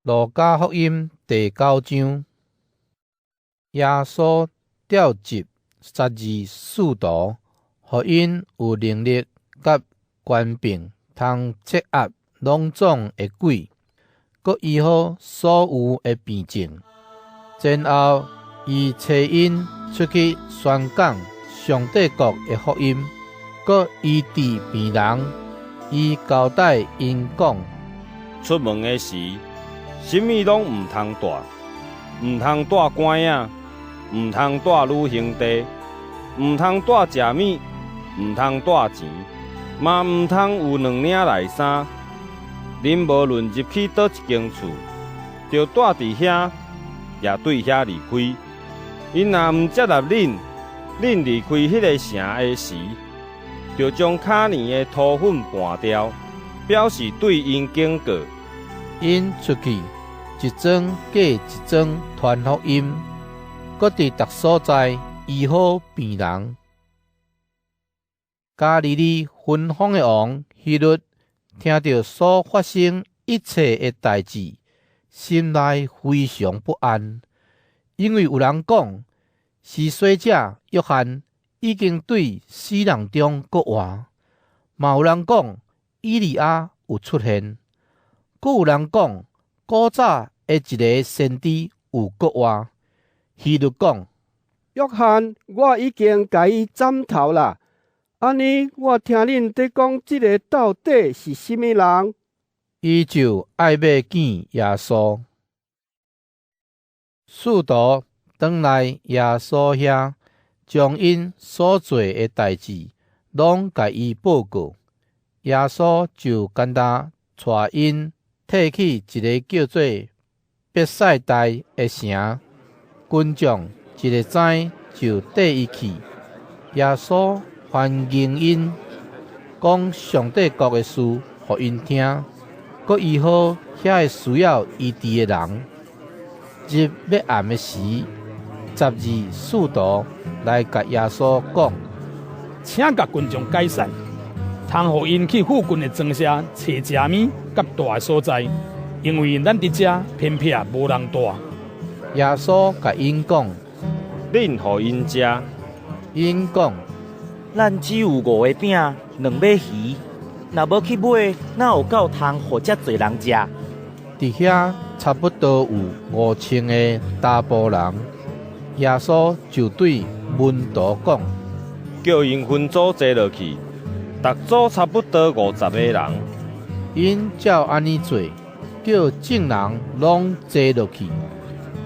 路加福音第九章，耶穌召集十二使徒，予𪜶有能力佮權柄，通斥壓攏總的鬼，閣醫好所有的病症。然後，伊差𪜶出去宣講上帝國的福音，閣醫治病人。伊交代𪜶講：出門的時，啥物攏毋通帶，毋通帶竿仔，毋通帶旅行袋，毋通帶食物，毋通帶錢，嘛毋通有兩領內衫。恁無論入去佗一間厝，著蹛佇遐，也對遐離開。𪜶若毋接納恁，恁離開彼个城的時，著將跤爾的塗粉盤掉，表示對𪜶警告。𪜶出去，一莊過一莊傳福音，閣佇逐所在醫好病人。加利利分封的王希律聽著所發生一切的代誌，心內非常不安，因為有人講，施洗者約翰已經對死人中閣活，嘛有人講以利亞有出現。閣有人講，古早的一个先知有閣活。希律講：約翰，我已經共伊斬頭啦。按呢，我聽恁佇講這个到底是啥物人？伊就愛欲見耶穌。使徒轉來耶穌遐，將𪜶所做的代誌攏共伊報告。耶穌就干焦帶𪜶退去一个叫做伯賽大的城，群眾一會知就綴伊去。耶穌歡迎𪜶，講上帝國的事予𪜶聽，閣醫好遐个需要醫治的人。入欲暗的時，十二使徒來共耶穌講：請共群眾解散，通予𪜶去附近的莊舍揣食物佮蹛的所在，因為咱佇遮偏僻無人蹛。耶穌共𪜶講：恁予𪜶食。𪜶講：咱只有五个餅，兩尾魚，若欲去買，哪有夠通予遮濟人食？佇遐差不多有5000个查埔人。耶穌就對門徒講：叫𪜶分組坐落去，逐組差不多50个人。𪜶照按呢做，叫眾人攏坐落去。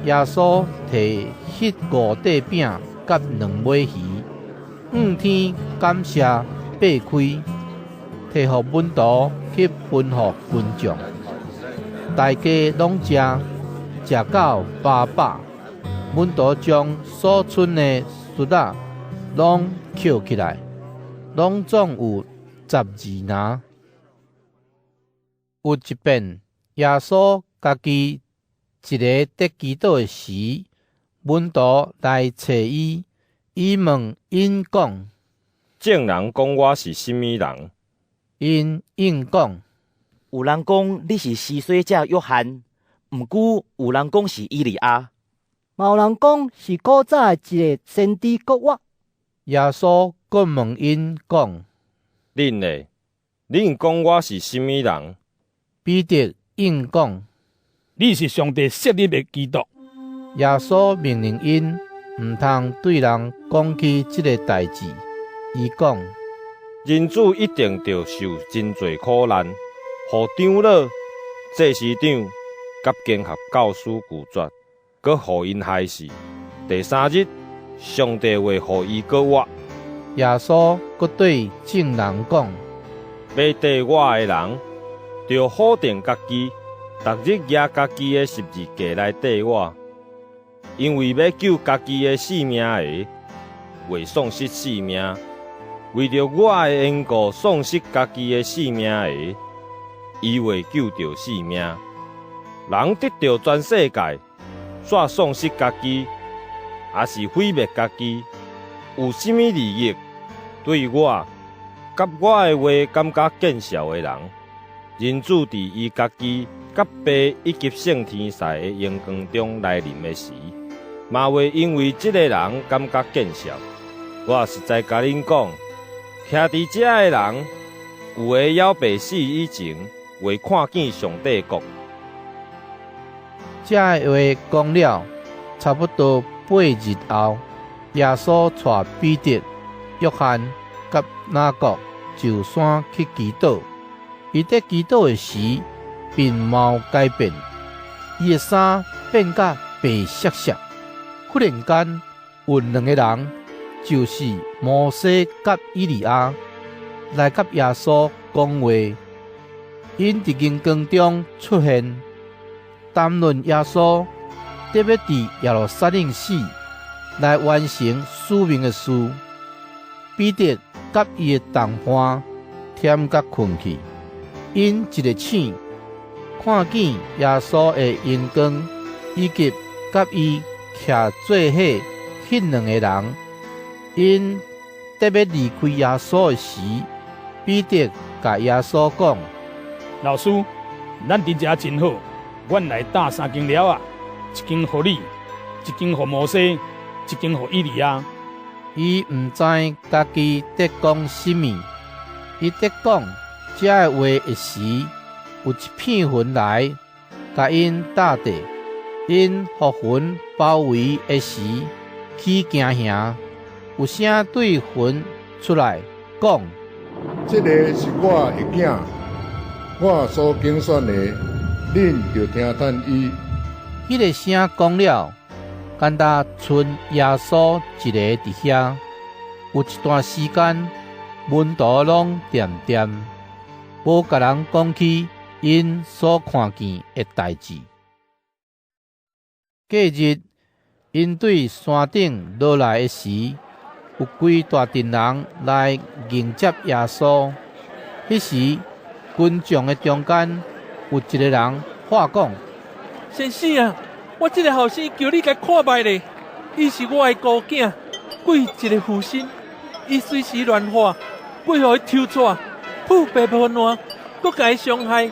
耶穌提彼五塊餅佮兩尾魚，向天感謝，擘開，提予門徒去分予群眾。大家攏食，食到飽飽。門徒將所賰的欶仔攏抾起來，攏總有12籃。有一遍，耶穌家己一个佇祈禱的時，門徒來揣伊，伊問𪜶講：眾人講我是啥物人？𪜶應講：有人講你是施洗者約翰，毋過有人講是以利亞，嘛有人講是古早的一个先知閣活。耶穌閣問𪜶講：恁呢？恁講我是啥物人？彼得應講：你是上帝設立的基督。耶穌命令𪜶毋通對人講起這个代誌。伊講：人子一定著受真濟苦難，予長老、祭司長佮經學教師拒絕，閣予𪜶害死。第三日，上帝會予伊閣活。耶穌閣對眾人講：欲綴我的人，著否定家己，逐日舉家己的十字架來綴我。因為欲救家己的性命的，會喪失性命；為著我的緣故喪失家己的性命的，伊會救著性命。人得著全世界，煞喪失家己，抑是毀滅家己，有啥物利益？對我佮我的話感覺見笑的人，人子佇伊家己佮父以及聖天使的榮光中來臨的時，嘛會因為這个人感覺見笑。我實在共恁講，徛佇遮的人，有的猶未死以前，袂看見上帝國。這話講了，差不多8日後，耶穌帶彼得、約翰佮雅各上山去祈禱。伊佇祈禱的時，面貌改變，伊的衫變甲白雪雪。忽然間，有兩个人，就是摩西佮以利亞，來佮耶穌講話。𪜶佇榮光中出現，談論耶穌得欲佇耶路撒冷死，來完成使命的事。彼得佮伊的同伴忝甲睏去，𪜶一个醒，看見耶穌的榮光，以及佮伊徛做伙彼兩个人。𪜶得欲離開耶穌的時，彼得共耶穌講：老師，咱佇遮真好，阮來搭三間寮仔，一間予你，一間予摩西，一間予以利亞。伊毋知家己佇講啥物。伊佇講這个話的時，有一片雲來，共𪜶罩著。𪜶予雲包圍的時，起驚惶。有聲對雲出來講：這个是我的囝，我所揀選的，恁著聽趁伊。彼个聲講了，干焦賰耶穌一个佇遐。有一段時間，門徒攏恬恬，無共人講起𪜶所看見的代誌。隔日，𪜶對山頂落來的時，有規大陣人來迎接耶穌。彼時，群眾的中間有一个人喊講：先生啊，我這个後生求你共看覓咧，伊是我的孤囝，鬼一个附身，伊隨時亂喊，鬼予伊抽掣，吐白沫爛，閣共伊傷害，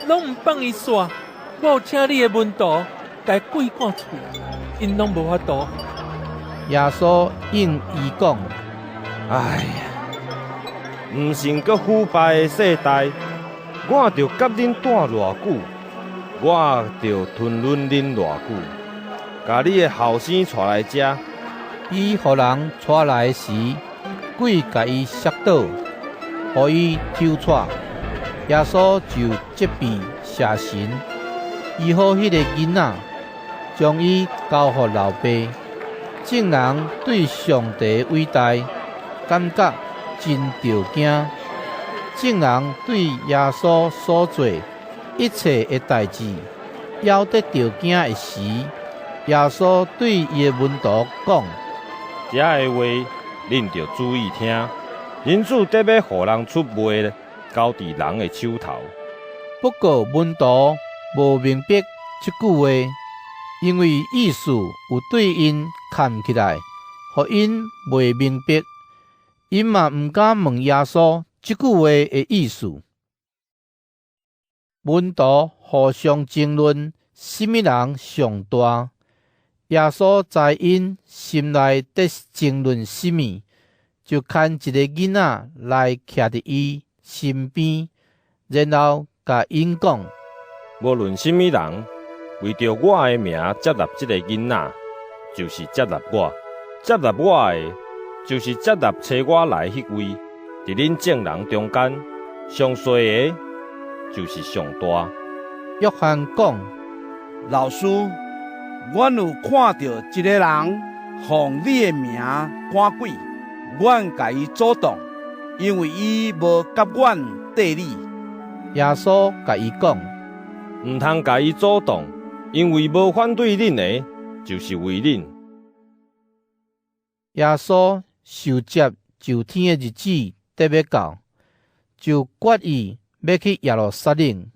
攏毋放伊煞。我有請你的門徒共鬼趕出去，𪜶攏無法度。耶穌應伊講：哎呀，毋信閣腐敗的世代，我著佮恁蹛偌久？我著吞忍恁偌久？共你的後生帶來遮。伊予人帶來時，鬼共伊摔倒，予伊抽掣。耶穌就責備邪神，醫好彼个囡仔，將伊交予老爸。眾人對上帝偉大感覺真著驚。眾人對耶穌所做一切的代誌，猶得著驚的時，耶穌對伊的門徒講：這个話，恁著注意聽。人子得欲予人出賣，交佇人的手頭。不過門徒無明白這句話，因為意思有對𪜶崁起來，予𪜶袂明白。𪜶嘛毋敢問耶穌這句話的意思。門徒互相爭論，啥物人上大。耶穌知𪜶心內佇爭論啥物，就牽一個囡仔來徛佇伊身邊，然後共𪜶講：無論啥物人為著我的名接納這个囡仔，就是接納我；接納我的，就是接納差我來彼位。佇恁眾人中間，上細的，就是上大。約翰講：老師，阮有看著一个人奉你的名趕鬼，阮共伊阻擋，因為伊無佮阮綴你。耶穌共伊講：毋通共伊阻擋，因為無反對恁的，就是為恁。耶穌受接就天的日子得欲到，就決意欲去耶路撒冷。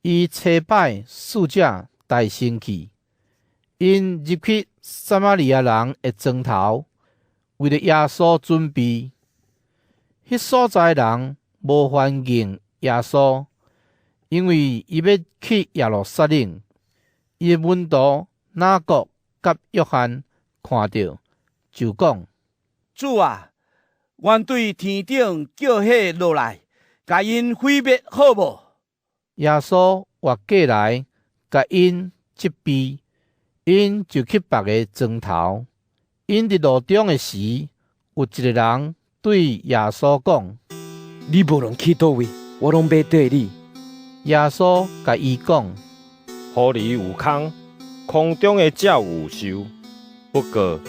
伊差派使者代先去，𪜶入去撒瑪利亞人的莊頭，為著耶穌準備。彼所在人無歡迎耶穌，因為伊欲去耶路撒冷。伊的門徒雅各佮約翰看著，就講：主啊，阮對天頂叫火落來，共𪜶毀滅好無？耶穌活過來，共𪜶責備，𪜶就去別个莊頭。𪜶佇路中的時，有一个人對耶穌講：你無論去佗位，我攏欲綴你。耶穌共伊講：狐狸有空，空中的鳥有岫，不過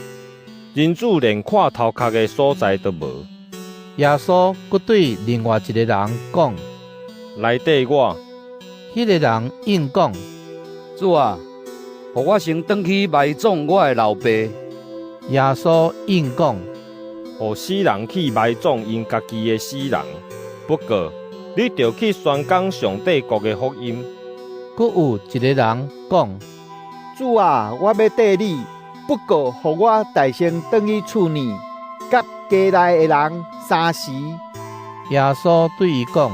人子連倚頭殼的所在都無。耶穌閣對另外一个人講：來綴我。彼个人應講：主啊，予我先轉去埋葬我的老爸。耶穌應講：予死人去埋葬𪜶家己的死人，不過你著去宣講上帝國的福音。閣有一个人講：主啊，我欲綴你，不過予我代先轉去厝內，佮家內的人三辭。耶穌對伊講：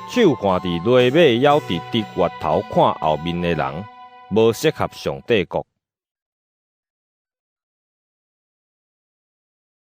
手挽佇犁尾，猶直直越頭看後面的人，無適合上帝國。